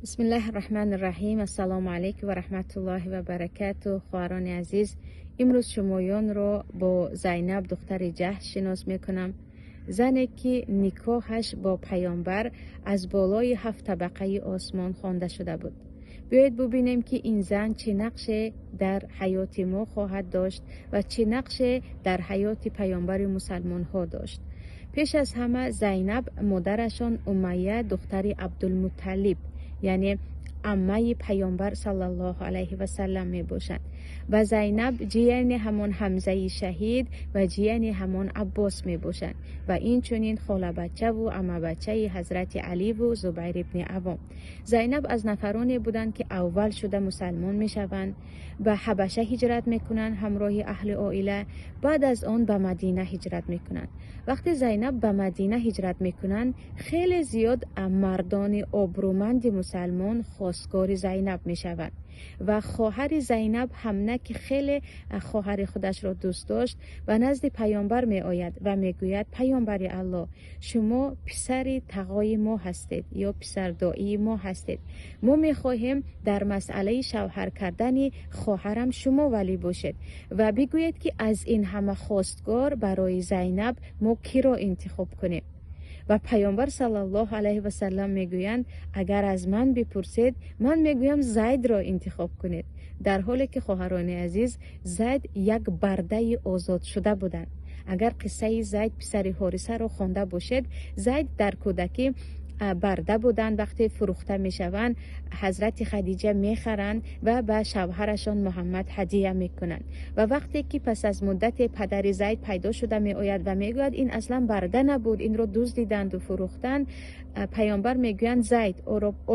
Бисмиллаҳи рраҳмани рраҳим. Ассалому алайкум ва раҳматуллоҳи ва баракату. Хоҳарони азиз, имрӯз шумоёнро бо Зайнаб, духтари Ҷаҳш, шинос мекунам. Зане, ки никоҳаш бо Паёмбар аз болои ҳафт табақаи осмон хонда шуда буд. Биёед бубинем, ки ин зан чӣ нақше дар ҳаёти мо хоҳад дошт ва чӣ нақше дар ҳаёти паёмбари мусалмонҳо дошт. Пеш аз ҳама, Зайнаб модарашон Умайя, духтари Абдулмуталлиб, яъне аммаи Паёмбар саллаллоҳу алайҳи васаллам мебошанд ва Зайнаб ҷияни ҳамон Ҳамзаи шаҳид ва ҷияни ҳамон Аббос мебошанд ва инчунин холабачаву аммабачаи ҳазрати Аливу Зубайр ибни Авом. Зайнаб аз нафароне буданд, ки аввал шуда мусалмон мешаванд, ба Ҳабаша ҳиҷрат мекунанд ҳамроҳи аҳли оила, баъд аз он ба Мадина ҳиҷрат мекунанд. Вақте Зайнаб ба Мадина ҳиҷрат мекунанд, хеле зиёд мардони обрӯманди мусалмон хостгори Зайнаб мешаванд ва хоҳари Зайнаб Ҳамна, ки хеле хоҳари худашро дӯст дошт, ба назди Паёмбар меояд ва мегӯяд: «Паёмбари Аллоҳ, шумо писари тағои мо ҳастед ё писардоии мо ҳастед. Мо мехоҳем дар масъалаи шавҳар кардани хоҳарам шумо валӣ бошед ва бигӯед, ки аз ин ҳама хостгор барои Зайнаб мо киро интихоб кунем?» Ва Паёмбар саллаллоҳу алайҳи васаллам мегӯянд: «Агар аз ман бипурсед, ман мегӯям, Зайдро интихоб кунед». Дар ҳоле ки, хоҳарони азиз, Зайд як бардаи озодшуда буданд. Агар қиссаи Зайд писари Ҳорисаро хонда бошед, Зайд дар кӯдакӣ барда буданд. Вақте фурӯхта мешаванд, ҳазрати Хадиҷа мехаранд ва ба шавҳарашон Муҳаммад ҳадия мекунанд. Ва вақте ки пас аз муддате падари Зайд пайдо шуда меояд ва мегӯяд: «Ин аслан барда набуд, инро дуздиданду фурӯхтанд», Паёмбар мегӯянд: «Зайд,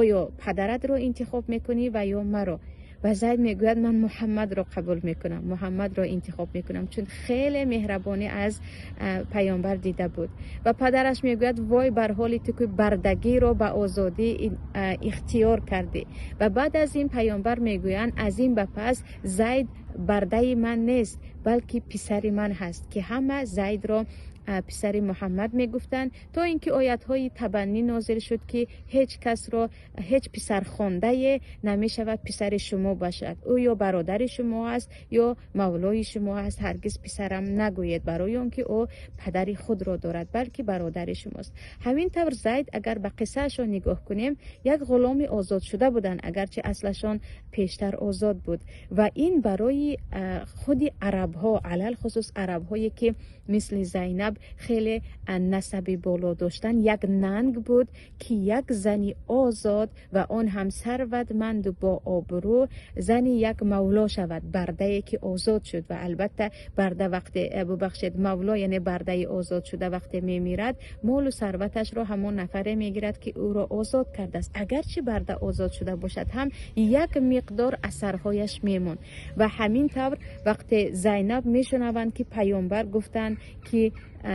оё падаратро интихоб мекунӣ ва ё маро?» Ва Зайд мегӯяд: «Ман Муҳаммадро қабул мекунам, Муҳаммадро интихоб мекунам», чун хеле меҳрабонӣ аз Паёмбар дида буд. Ва падараш мегӯяд: «Вой бар ҳоли ту, ки бардагиро ба озодӣ ихтиёр кардӣ». Ва баъд аз ин Паёмбар мегӯянд: «Аз ин ба пас Зайд бардаи ман нест, балки писари ман ҳаст», ки ҳама Зайдро писари Муҳаммад мегуфтанд, то ин ки оятҳои табаннӣ нозил шуд, ки ҳеҷ касро, ҳеҷ писархондае намешавад писари шумо бошад, ӯ ё бародари шумо аст, ё мавлои шумо аст, ҳаргиз писарам нагӯед, барои он ки ӯ падари худро дорад, балки бародари шумост. Ҳамин тавр, Зайд, агар ба қиссаашон нигоҳ кунем, як ғуломи озодшуда буданд, агарчи аслашон пештар озод буд. Ва ин барои худи арабҳо, алалхусус арабҳое, ки мисли Зайнаб хеле насаби боло доштанд, як нанг буд, ки як зани озод ва он ҳам сарватманду бо обрӯ зани як мавло шавад, бардае ки озод шуд. Ва албатта, барда вақте, бубахшед, мавло, яъне бардаи озод шуда, вақте мемирад, молу сарваташро ҳамон нафаре мегирад, ки ӯро озод кардааст. Агарчи барда озод шуда бошад ҳам, як миқдор асарҳояш мемонд. Ва ҳамин тавр, вақте Зайнаб мешунаванд, ки Паёмбар гуфтанд, ки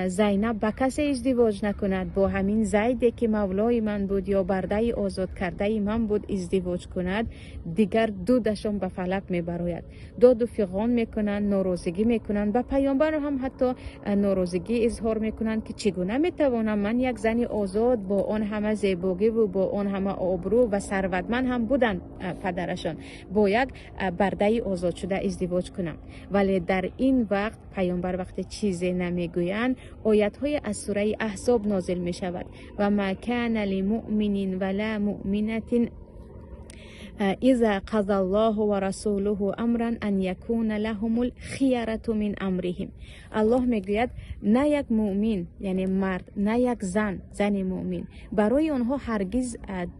Зайнаб ба касе издивоҷ накунад, бо ҳамин Зайде, ки мавлои ман буд ё бардаи озод кардаи ман буд, издивоҷ кунад, дигар дудашон ба фалак мебарояд, доду фиғон мекунанд, норозигӣ мекунанд, ба Паёмбар ҳам ҳатто норозигӣ изҳор мекунанд, ки чӣ гуна метавонам ман, як зани озод, бо он ҳама зебогиву бо он ҳама обрӯ ва сарватманд ҳам буданд падарашон, бо як бардаи озодшуда издивоҷ кунам? Вале дар ин вақт Паёмбар вақте чизе намегӯянд, оятҳои аз сураи Аҳзоб нозил мешавад: ва ма кана лимуъминин ва ла муъминатин иза қазаллоҳу ва расулуҳу амран ан якуна лаҳумул хиярату мин амриҳим. Аллоҳ мегӯяд: на як муъмин, яъне мард, на як зан, зани муъмин, барои онҳо ҳаргиз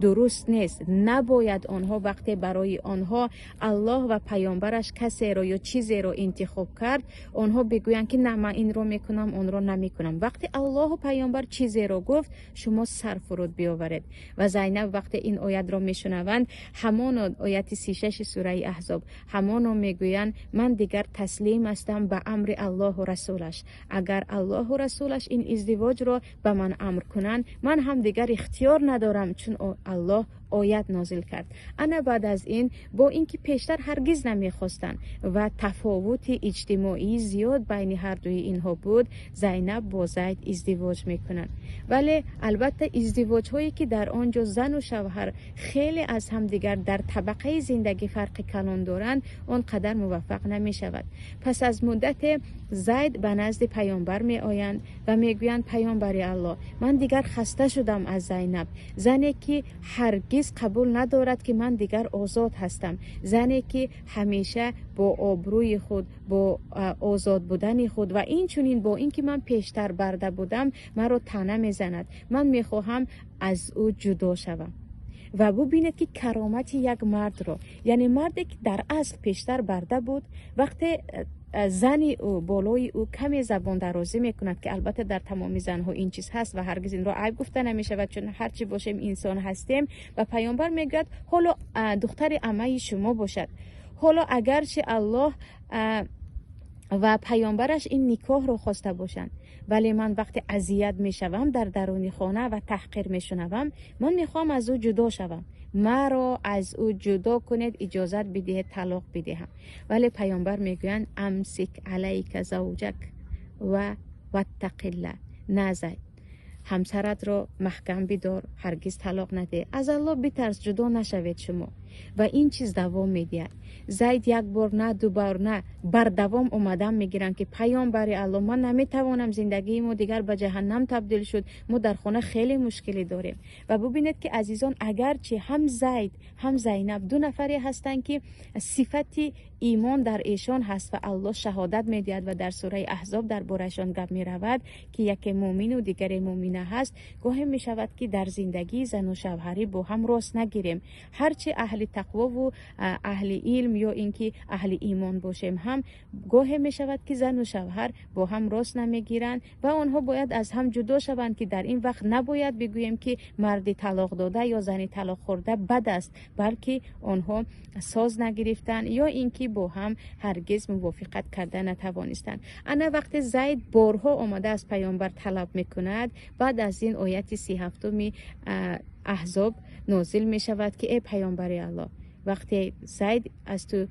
дуруст нест, набояд онҳо, вақте барои онҳо Аллоҳ ва паёмбараш касеро ё чизеро интихоб кард, онҳо бигӯянд, ки на, ман инро мекунам, онро намекунам. Вақте Аллоҳу паёмбар чизеро гуфт, шумо сар фуруд биёваред. Ва Зайнаб вақте ин оятро мешунаванд, ҳамоно ояти 36-и сураи Аҳзоб, ҳамоно мегӯянд: «Ман дигар таслим ҳастам ба амри Аллоҳу расулаш. Агар Аллоҳу расулаш ин издивоҷро ба ман амр кунанд, ман ҳам дигар ихтиёр надорам, чун Аллоҳ Оят нозил кард. Ана баъд аз ин, бо ин ки пештар ҳаргиз намехостанд ва тафовути иҷтимоии зиёд байни ҳардуи инҳо буд, Зайнаб бо Зайд издивоҷ мекунанд. Вале албатта, издивоҷҳое ки дар он ҷо зану шавҳар хеле аз ҳамдигар дар табақаи зиндагӣ фарқи калон доранд, он қадар муваффақ намешавад. Пас аз муддате Зайд ба назди Паёмбар меоянд ва мегӯянд: «Паёмбари Аллоҳ, ман дигар хаста шудам аз Зайнаб, зане ки ҳаргиз қабул надорад, ки ман дигар озод ҳастам, зане ки ҳамеша бо обрӯи худ, бо озод будани худ ва инчунин бо ин ки ман пештар барда будам, маро таъна мезанад. Ман мехоҳам аз ӯ ҷудо шавам». Ва бубинед, ки каромати як мардро, яъне марде ки дар асл пештар барда буд, вақте зани ӯ болои ӯ каме забондарозӣ мекунад, ки албатта дар тамоми занҳо ин чиз ҳаст ва ҳаргиз инро айб гуфта намешавад, чун ҳарчи бошем, инсон ҳастем, ва Паёмбар мегӯяд: «Ҳоло духтари амаи шумо бошад, ҳоло агарчи Аллоҳ ва паёмбараш ин никоҳро хоста бошанд, вале ман вақте азият мешавам дар даруни хона ва таҳқир мешунавам, ман мехоҳам аз ӯ ҷудо шавам. Маро аз ӯ ҷудо кунед, иҷозат бидиҳед талоқ бидиҳам». Вале Паёмбар мегӯянд: «أمسك عليك زوجك واتق الله». На, Зайд, ҳамсаратро маҳкам бидор, ҳаргиз талоқ надеҳ, аз Аллоҳ битарс, ҷудо нашавед шумо. Ва ин чиз давом медиҳад. Зайд як бор на, ду бор на, бардавом омадан мегиранд, ки Паёмбари Аллоҳ, ман наметавонам, зиндагии мо дигар ба ҷаҳаннам табдил шуд, мо дар хона хеле мушкилӣ дорем. Ва бубинед, ки азизон, агарчи ҳам Зайд, ҳам Зайнаб ду нафаре ҳастанд, ки сифати имон дар эшон ҳаст ва Аллоҳ шаҳодат медиҳад ва дар сураи Аҳзоб дар бораашон гап меравад, ки яке муъмину дигаре муъмина ҳаст, гоҳе мешавад, ки дар зиндагии зану шавҳарӣ бо ҳам рост нагирем. Ҳарчи аҳли тақвову аҳли илм ё ин ки аҳли имон бошем ҳам, гоҳе мешавад, ки зану шавҳар бо ҳам рост намегиранд ва онҳо бояд аз ҳам ҷудо шаванд, ки дар ин вақт набояд бигӯем, ки марди талоқ дода ё зани талоқ хӯрда бад аст, балки онҳо соз нагирифтанд ё ин ки бо ҳам ҳаргиз мувофиқат карда натавонистанд. Ана вақте Зайд борҳо омада аз Паёмбар талаб мекунад, баъд аз ин ояти 37-уми Аҳзоб нозил мешавад, ки э Паёмбари Аллоҳ, вақте Зайд аз ту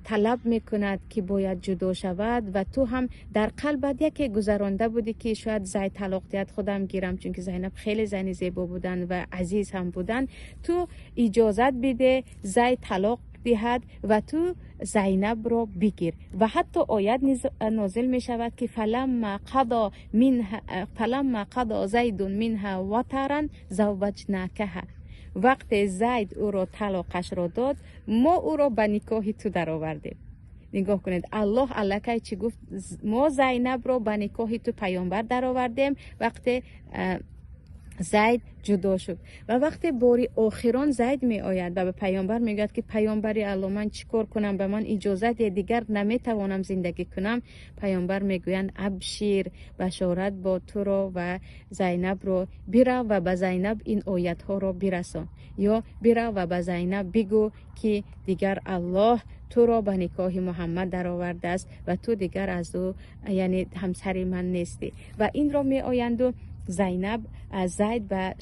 талаб мекунад, ки бояд ҷудо шавад, ва ту ҳам дар қалбат яке гузаронда будӣ, ки шояд Зайд талоқ диҳад, худам гирам, чунки Зайнаб хеле зани зебо буданд ва азиз ҳам буданд, ту иҷозат биде Зайд талоқ диҳад ва ту Зайнабро бигир. Ва ҳатто оят нозил мешавад, ки فلما قضى زيد منها وطرا زوجناكها. Вақте Зайд ӯро талоқашро дод, мо ӯро ба никоҳи ту даровардем. Нигоҳ кунед, Аллоҳ аллакай чӣ гуфт? Мо Зайнабро ба никоҳи ту, Паёмбар, даровардем, вақте Зайд ҷудо шуд. Ва вақте бори охирон Зайд меояд ва ба Паёмбар мегӯяд, ки Паёмбари Алло, ман чӣ кор кунам, ба ман иҷозат диҳед, дигар наметавонам зиндагӣ кунам, Паёмбар мегӯянд: «Абшир, башорат бо туро ва Зайнабро, бирав ва ба Зайнаб ин оятҳоро бирасон, ё бирав ва ба Зайнаб бигӯ, ки дигар Аллоҳ туро ба никоҳи Муҳаммад даровардааст ва ту дигар аз ӯ, яъне ҳамсари ман нестӣ». Ва инро меоянду Зайнаб, Зайд ба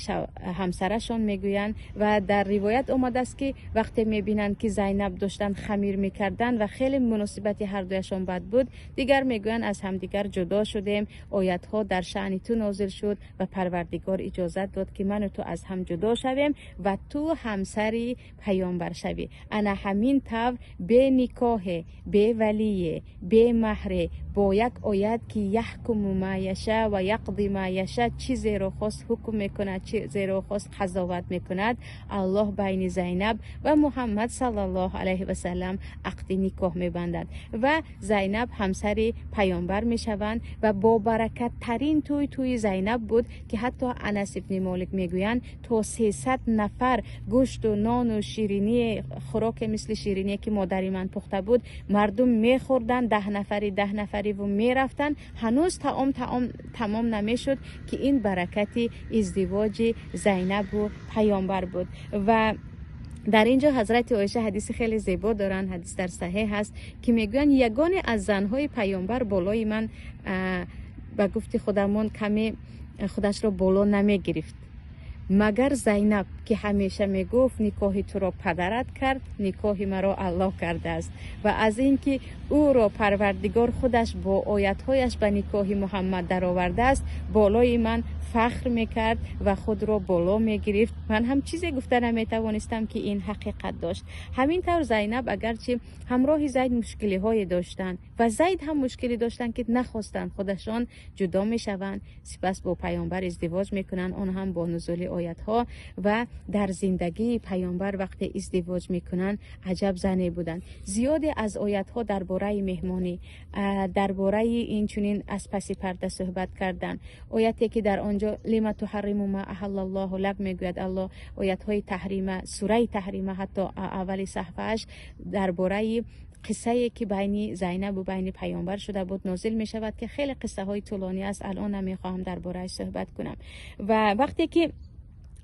ҳамсарашон мегӯянд. Ва дар ривоят омадааст, ки вақте мебинанд, ки Зайнаб доштанд хамир мекарданд ва хеле муносибати ҳардуяшон бад буд, дигар мегӯянд: «Аз ҳамдигар ҷудо шудем, оятҳо дар шаъни ту нозил шуд ва Парвардигор иҷозат дод, ки ману ту аз ҳам ҷудо шавем ва ту ҳамсари Паёмбар шавӣ». Ана ҳамин тавр, бе никоҳе, бе валие, бе маҳре, бо як оят, ки يحكم ما يشاء ويقضي ما يشاء, чизеро хост ҳукм мекунад, чизеро хост қазоват мекунад, Аллоҳ байни Зайнаб ва Муҳаммад саллаллоҳу алайҳи васалам ақди никоҳ мебандад ва Зайнаб ҳамсари Паёмбар мешаванд. Ва бобаракаттарин тӯй тӯи Зайнаб буд, ки ҳатто Анас ибни Молик мегӯянд, то 300 нафар гӯшту нону шириние, хӯроке мисли шириние, ки модари ман пухта буд, мардум мехӯрданд, 10 нафари, 10 нафариву мерафтанд, ҳанӯз таом тамом намешуд, ки ин баракати издивоҷи Зайнабу Паёмбар буд. Ва дар ин ҷо ҳазрати Оиша ҳадиси хеле зебо доранд, ҳадис дар саҳеҳ ҳаст, ки мегӯянд: «Ягоне аз занҳои Паёмбар болои ман, ба гуфти худамон, каме худашро боло намегирифт». Магар Зайнаб, ки ҳамеша мегуфт: «Никоҳи туро падарат кард, никоҳи маро Аллоҳ кардааст». Ва аз ин ки ӯро Парвардигор худаш бо оятҳояш ба никоҳи Муҳаммад даровардааст, болои ман фахр мекард ва худро боло мегирифт. Ман ҳам чизе гуфта наметавонистам, ки ин ҳақиқат дошт. Ҳамин тавр Зайнаб, агарчи ҳамроҳи Зайд мушкилиҳое доштанд ва Зайд ҳам мушкилӣ доштанд, ки нахостанд, худашон ҷудо мешаванд, сипас бо Паёмбар издивоҷ мекунанд, он ҳам бо нузули оятҳо ва дар зиндагии Паёмбар вақте издивоҷ мекунанд, аҷаб зане буданд. Зиёде аз оятҳо дар бораи меҳмонӣ, дар бораи инчунин аз паси парда суҳбат кардан. Ояте ки дар он ҷо «لم تحرم ما أحل الله لك» мегӯяд Аллоҳ, оятҳои Таҳрима, сураи Таҳрима, ҳатто аввали саҳфааш дар бораи қиссае ки байни Зайнабу байни Паёмбар шуда буд нозил мешавад, ки хеле қиссаҳои тӯлонӣ аст, алон намехоҳам дар борааш суҳбат кунам. Ва вақте ки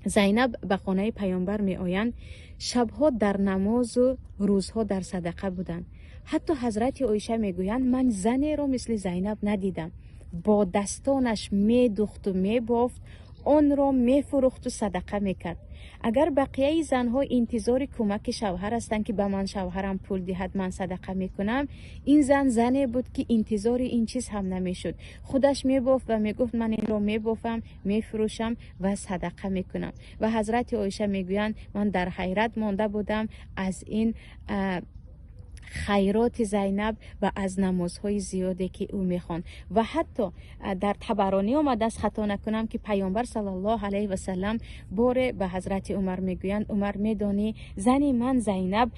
Зайнаб ба хонаи Паёмбар меоянд, шабҳо дар намозу рӯзҳо дар садақа буданд. Ҳатто ҳазрати Оиша мегӯянд: «Ман занеро мисли Зайнаб надидам. Бо дастонаш медухту мебофт, онро мефурӯхту садақа мекард. Агар бақияи занҳо интизори кӯмаки шавҳар ҳастанд, ки ба ман шавҳарам пул диҳад, ман садақа мекунам, ин зан зане буд, ки интизори ин чиз ҳам намешуд. Худаш мебофт ва мегуфт: ман инро мебофам, мефурӯшам ва садақа мекунам». Ва ҳазрати Оиша мегӯянд: «Ман дар ҳайрат монда будам аз ин хайроти Зайнаб ва аз намозҳои зиёде, ки ӯ мехонд». Ва ҳатто дар Табаронӣ омадааст, хато накунам, ки Паёмбар саллаллоҳу алайҳи васаллам боре ба ҳазрати Умар мегӯянд: «Умар, медонӣ, зани ман Зайнаб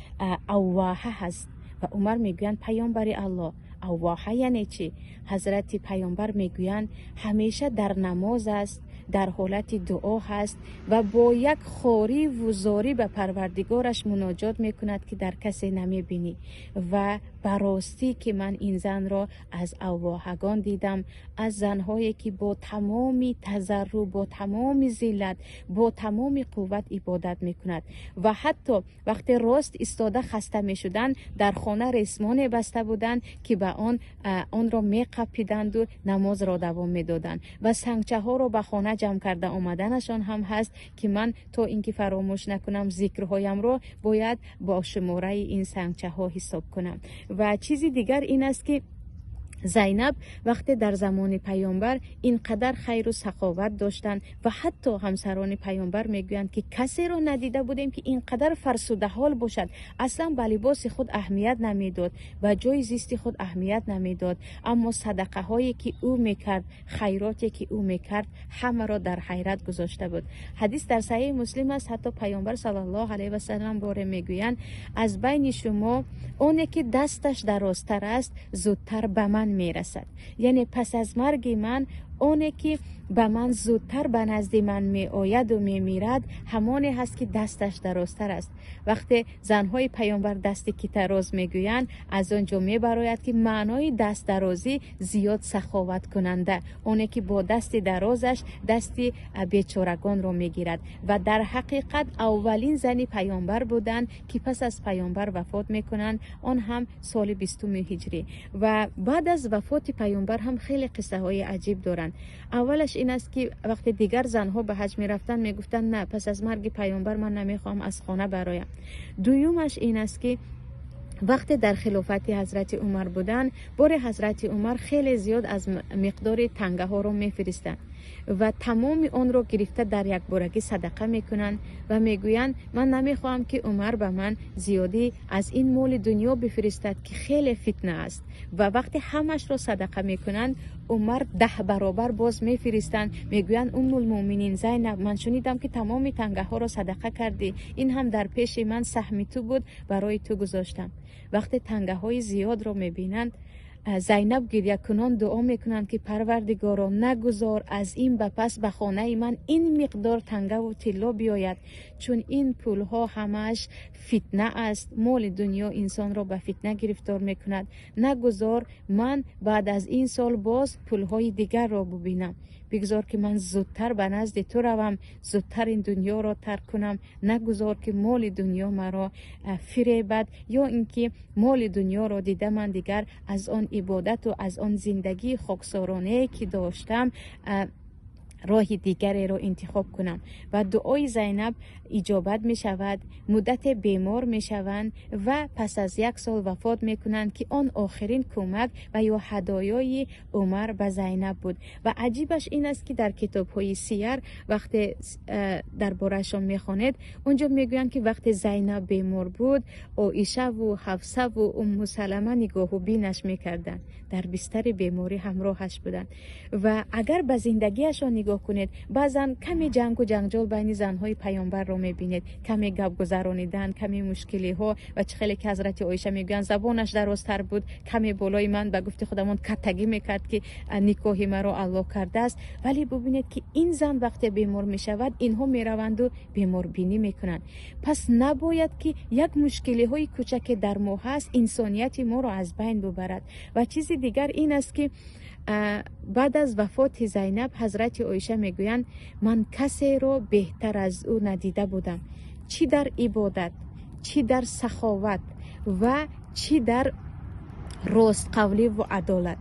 аввоҳа ҳаст». Ва Умар мегӯянд: «Паёмбари Аллоҳ, аввоҳа яъне чӣ?» Ҳазрати Паёмбар мегӯянд: «Ҳамеша дар намоз аст, дар ҳолати дуо ҳаст ва бо як хориву зорӣ ба Парвардигораш муноҷот мекунад, ки дар касе намебинӣ. Ва ба ростӣ, ки ман ин занро аз аввоҳагон дидам, аз занҳое ки бо тамоми тазаррӯ, бо тамоми зиллат, бо тамоми қувват ибодат мекунад». Ва ҳатто вақте рост истода хаста мешуданд, дар хона ресмоне баста буданд, ки ба он онро меқапиданду намозро давом медоданд. Ва сангчаҳоро ба хона ҷамъ карда омаданашон ҳам ҳаст, ки ман то ин ки фаромӯш накунам зикрҳоямро, бояд бо шумораи ин сангчаҳо ҳисоб кунам. Ва чизи дигар ин аст, ки Зайнаб вақте дар замони Паёмбар ин қадар хайру саховат доштанд ва ҳатто ҳамсарони Паёмбар мегӯянд, ки касеро надида будем, ки ин қадар фарсудаҳол бошад. Аслан ба либоси худ аҳамият намедод, ба ҷои зисти худ аҳамият намедод, аммо садақаҳое, ки ӯ мекард, хайроте, ки ӯ мекард, ҳамаро дар ҳайрат гузошта буд. Ҳадис дар Саҳеҳи Муслим аст. Ҳатто Паёмбар саллаллоҳу алайҳи васаллам боре мегӯянд: «Аз байни шумо оне, ки дасташ дарозтар аст, зудтар ба ман мерасад». Яъне пас аз марги ман оне, ки ба ман зудтар ба назди ман меояду мемирад, ҳамоне ҳаст, ки дасташ дарозтар аст. Вақте занҳои Паёмбар дасти ки тароз мегӯянд, аз он ҷо мебарояд, ки маънои дастдарозӣ зиёд саховаткунанда, оне, ки бо дасти дарозаш дасти бечорагонро мегирад. Ва дар ҳақиқат аввалин зани Паёмбар буданд, ки пас аз Паёмбар вафот мекунанд, он ҳам соли 20-уми ҳиҷрӣ. Ва баъд аз вафоти Паёмбар ҳам хеле қиссаҳои аҷиб доранд. Аввалаш ин аст, ки вақте дигар занҳо ба ҳаҷ мерафтанд, мегуфтанд: «На, пас аз марги Паёмбар ман намехоҳам аз хона бароям». Дуюмаш ин аст, ки вақте дар хилофати ҳазрати Умар буданд, боре ҳазрати Умар хеле зиёд аз миқдори тангаҳоро мефиристанд ва тамоми онро гирифта дар якборагӣ садақа мекунанд ва мегӯянд: «Ман намехоҳам, ки Умар ба ман зиёдӣ аз ин моли дунё бифиристад, ки хеле фитна аст». Ва вақте ҳамашро садақа мекунанд, Умар 10 баробар боз мефиристанд. Мегӯянд: «Уммулмуъминин Зайнаб, ман шунидам, ки тамоми тангаҳоро садақа кардӣ. Ин ҳам дар пеши ман саҳми ту буд, барои ту гузоштам». Вақте тангаҳои зиёдро мебинанд, Зайнаб гирякунон дуо мекунанд, ки Парвардигоро, нагузор аз ин ба пас ба хонаи ман ин миқдор тангаву тилло биёяд, чун ин пулҳо ҳамааш фитна аст, моли дунё инсонро ба фитна гирифтор мекунад. Нагузор ман баъд аз ин сол боз пулҳои дигарро бубинам. Бигзор, ки ман зудтар ба назди ту равам, зудтар ин дунёро тарк кунам. Нагузор, ки моли дунё маро фиребад ё ин ки моли дунёро дида, ман дигар аз он ибодату аз он зиндагии хоксоронае, ки доштам, Роҳи дигареро интихоб кунам. Ва дуои Зайнаб иҷобат мешавад. Муддате бемор мешаванд ва пас аз як сол вафот мекунанд, ки он охирин кӯмак ва ё ҳадоёи Умар ба Зайнаб буд. Ва аҷибаш ин аст, ки дар китобҳои сияр вақте дар бораашон мехонед, онҷо мегӯянд, ки вақте Зайнаб бемор буд, Оишаву Ҳафсаву Умму Салама нигоҳу бинаш мекарданд, дар бистари беморӣ ҳамроҳаш буданд. Ва агар ба зиндагиашон нигоҳ кунед, баъзан каме ҷангу ҷанҷол байни занҳои паёмбарро мебинед, каме гап гузаронидан, каме мушкилиҳо. Ва чӣ хеле ки ҳазрати Оиша мегӯянд, забонаш дарозтар буд, каме болои ман, ба гуфти худамон, каттагӣ мекард, ки никоҳи маро Аллоҳ кардааст. Вале бубинед, ки ин зан вақте бемор мешавад, инҳо мераванду беморбинӣ мекунанд. Пас набояд, ки як мушкилиҳои кӯчаке дар мо ҳаст, инсонияти моро аз байн бубарад. Ва чизи дигар ин аст, ки баъд аз вафоти Зайнаб ҳазрати Оиша мегӯянд: ман касеро беҳтар аз ӯ надида будам, чӣ дар ибодат, чӣ дар саховат ва чӣ дар ростқавливу адолат.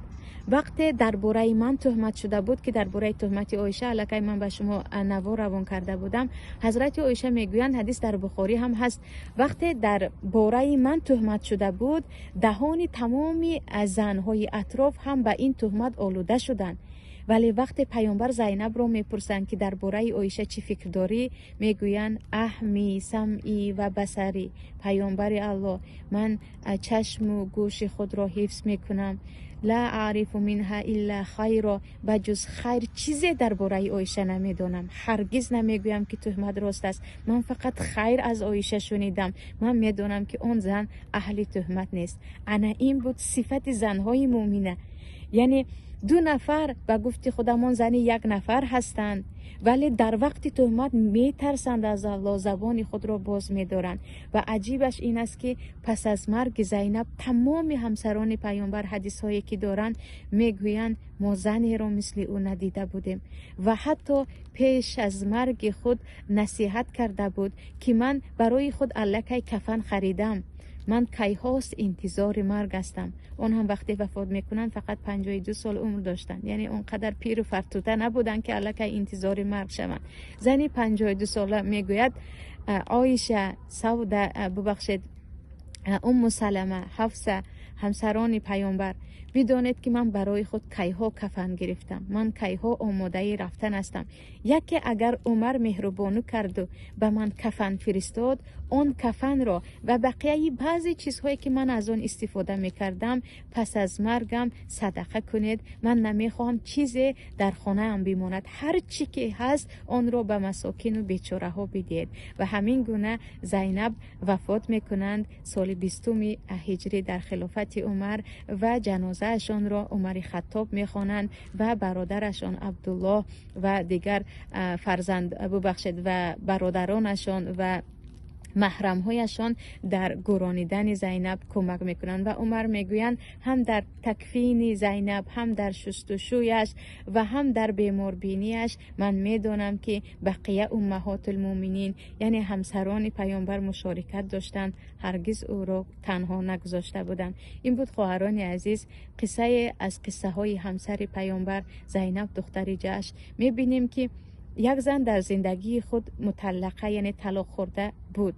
Вақте дар бораи ман тӯҳмат шуда буд, ки дар бораи тӯҳмати Оиша аллакай ман ба шумо навор равон карда будам, ҳазрати Оиша мегӯянд, ҳадис дар Бухорӣ ҳам ҳаст, вақте дар бораи ман тӯҳмат шуда буд, даҳони тамоми занҳои атроф ҳам ба ин тӯҳмат олуда шуданд. Вале вақте паёмбар Зайнабро мепурсанд, ки дар бораи Оиша чӣ фикр дорӣ, мегӯянд: أحمي سمعي وبصري. Паёмбари Аллоҳ, ман чашму гӯши худро ҳифз мекунам. لا أعرف منها إلا خيرا. Ба ҷуз хайр чизе дар бораи Оиша намедонам. Ҳаргиз намегӯям, ки тӯҳмат рост аст. Ман фақат хайр аз Оиша шунидам. Ман медонам, ки он зан аҳли тӯҳмат нест. Ана ин буд сифати занҳои муъмина. Яъне ду нафар, ба гуфти худамон, зани як нафар ҳастанд, вале дар вақти тӯҳмат метарсанд аз Аллоҳ, забони худро боз медоранд. Ва аҷибаш ин аст, ки пас аз марги Зайнаб тамоми ҳамсарони паёмбар ҳадисҳое ки доранд, мегӯянд: мо занеро мисли ӯ надида будем. Ва ҳатто пеш аз марги худ насиҳат карда буд, ки ман барои худ аллакай кафан харидам, ман кайҳост интизори марг ҳастам. Он ҳам вақте вафот мекунанд, фақат 52 сол умр доштанд, яъне он қадар пиру фартуда набуданд, ки аллакай интизори марг шаванд. Зани 52 сола мегӯяд: Оиша, Савда, бубахшед, Умму Салама, Ҳафса, ҳамсарони паёмбар, бидонед, ки ман барои худ кайҳо кафан гирифтам, ман кайҳо омодаи рафтан ҳастам. Яке агар Умар меҳрубонӣ карду ба ман кафан фиристод, он кафанро ва бақияи баъзе чизҳое, ки ман аз он истифода мекардам, пас аз маргам садақа кунед. Ман намехоҳам чизе дар хонаам бимонад. Ҳар чӣ ки ҳаст, онро ба масокину бечораҳо бидиҳед. Ва ҳамин гуна Зайнаб вафот мекунанд соли 20-уми ҳиҷрӣ дар хилофати Умар ва ҷанозаашонро Умари Хаттоб мехонанд ва бародарашон Абдуллоҳ ва дигар фарзанд, бубахшед, ва бародаронашон ва маҳрамҳояшон дар гӯронидани Зайнаб кӯмак мекунанд. Ва Умар мегӯянд, ҳам дар такфини Зайнаб, ҳам дар шустушӯяш ва ҳам дар беморбинияш ман медонам, ки бақия уммаҳотулмӯминин, яъне ҳамсарони паёмбар, мушорикат доштанд, ҳаргиз ӯро танҳо нагузошта буданд. Ин буд, хоҳарони азиз, қиссае аз қиссаҳои ҳамсари паёмбар Зайнаб духтари Ҷаҳш. Мебинем, ки як зан дар зиндагии худ муталлақа, яъне талоқ хӯрда буд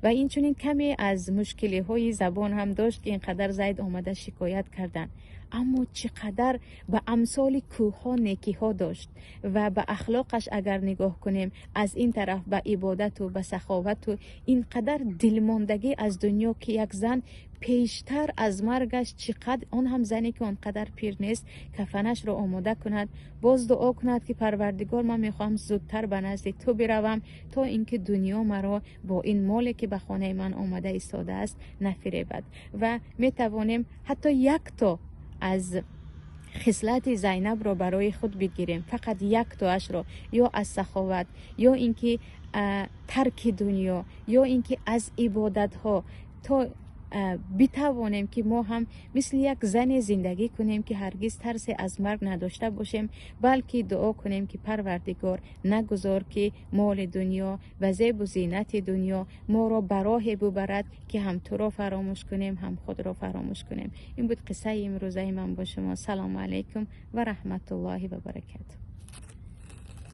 ва инчунин каме аз мушкилиҳои забон ҳам дошт, ки ин қадар Зайд омада шикоят карданд, аммо чӣ қадар ба амсоли кӯҳҳо некиҳо дошт. Ва ба ахлоқаш агар нигоҳ кунем, аз ин тараф ба ибодату ба саховату ин қадар дилмондагӣ аз дунё, ки як зан пештар аз маргаш чӣ қадр, он ҳам зане, ки он қадар пир нест, кафанашро омода кунад, боз дуо кунад, ки Парвардигор, ман мехоҳам зудтар ба назди ту биравам, то ин ки дунё маро бо ин моле, ки ба хонаи ман омада истодааст, нафиребад. Ва метавонем ҳатто якто аз хислати Зайнабро барои худ бигирем, фақат яктоашро, ё аз саховат, ё ин ки тарки дунё, ё ин ки аз ибодатҳо, то битавонем, ки мо ҳам мисли як зане зиндагӣ кунем, ки ҳаргиз тарсе аз марг надошта бошем, балки дуо кунем, ки Парвардигор, нагузор, ки моли дунё ва зебу зинати дунё моро ба роҳе бубарад, ки ҳам туро фаромӯш кунем, ҳам худро фаромӯш кунем. Ин буд қиссаи имрӯзаи ман бо шумо. Салому алайкум ва раҳматуллоҳи ва баракату.